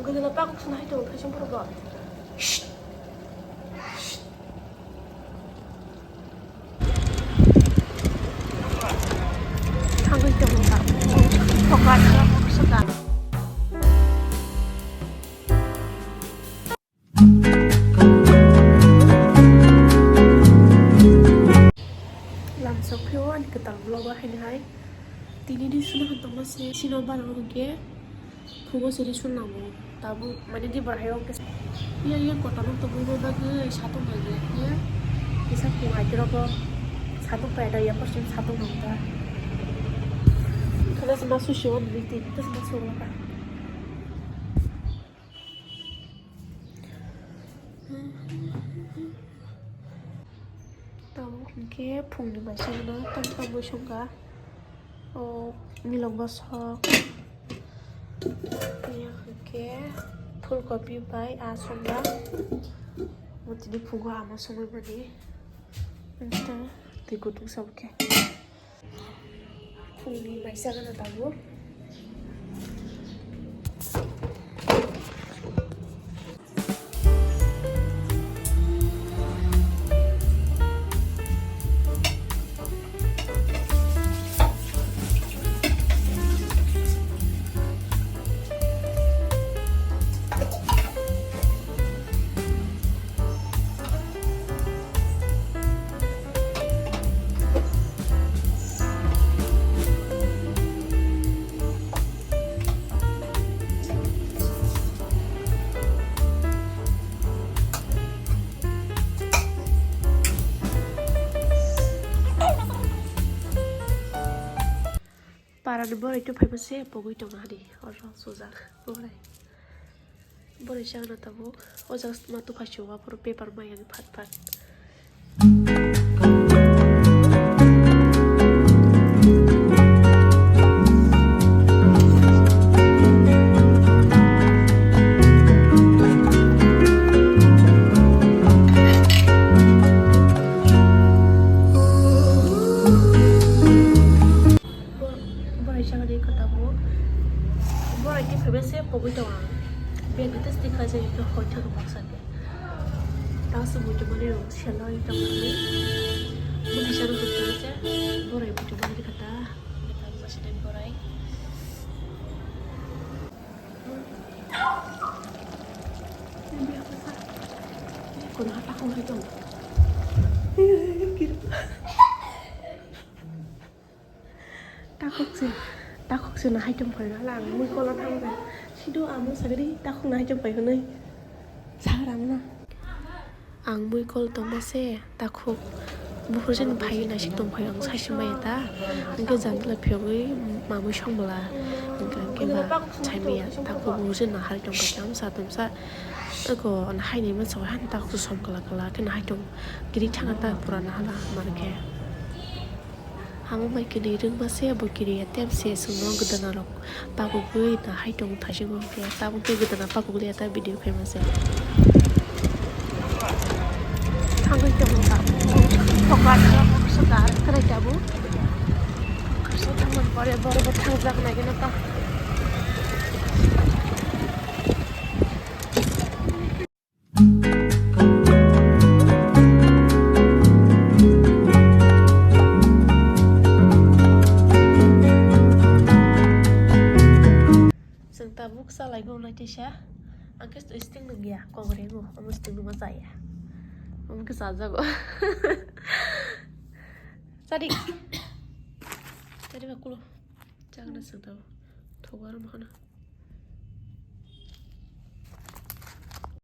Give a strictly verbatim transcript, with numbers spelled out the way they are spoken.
Ang nila pakok sina hai tongo, khaisa borok bo. Shh. Shh. Thangwi tongo ta. Focus, focus ka. Lamsok phio ani kwtal vlog o haino hai. Tini di suna hwn tongma se sino bana hwnkhe. Phungo siri sulnamo. Tabuk mane di borok hayo khe. Iya, iya, kota no tongwi bagwi satung nai ya. Iya. Kisa phung hai khe rogo satung pai da ya, kosom satung nang ta. Kala se masu siwan biti, tas masu wala ka. Tabuk hwnkhe phungni maisingno tam tam mui songkha. O milok bosok. Iya hwnkhe phulkopi bai aa songkha. Bo tini phungo ama songwi mani. Wngkha twi kutung sabo khe. Phungni maisa gana tabuk. Parani boroi tong phaiba se pogwi tong hani oro sujak boroi. Boroi chang na tabuk o jaga ma tupha si o aphuru paper mai ani phat phat. Bo-, boroi chagri khe tabuk. Boroi ni phaiba se pogwi tongo ang. Bag ni testi kha jai khe hoi thang baksa khe. Ta se muitu mani rong selo i tong mani. Bo ni sero hoi thang se boroi muitu mani kha ta. Khe ta baksa den boroi. Kono ha takhuk hai tong. Takhuk se, takhuk se na hai tong phai hala ang mui kolo thang jai. Sido amo sagri takhuk na hai tong phai hwnwi. Sagra mo na. Ang mui kol tongma se takhuk buphurjani phaiwi naisik tongphai ang saisi maya ta. Hwnkhe jandala phiyogwi mamui songmala. Hwnkhe, hwnkhe ba saimaya takhuk buphurjani nahari tongphai khe amsa tomsa. Eko haini mansa han takhuk som kala kala khe nahai tong kiri thangna ta pura nahala mankhe. Hamo bai kini rwngma se bo kiriya tem se chwngno gwdana rok pakugwi nahai tong thaisingo hwnkhe tabuk khe gwdana pakugwi ta video khaima se. Thangwi tongo ta. Kokar kokar kwrai tabuk. Kokar thangmani pore borok bo thangjak nai gana ta. Chwng tabuk chalai go nai teisa, ang khe sting nung ya, kok rengo, omo sting nungma chaya, omo khe chajago. Chadi, chadi ba kulo, chagna chwng tabuk, thogo aro mohana.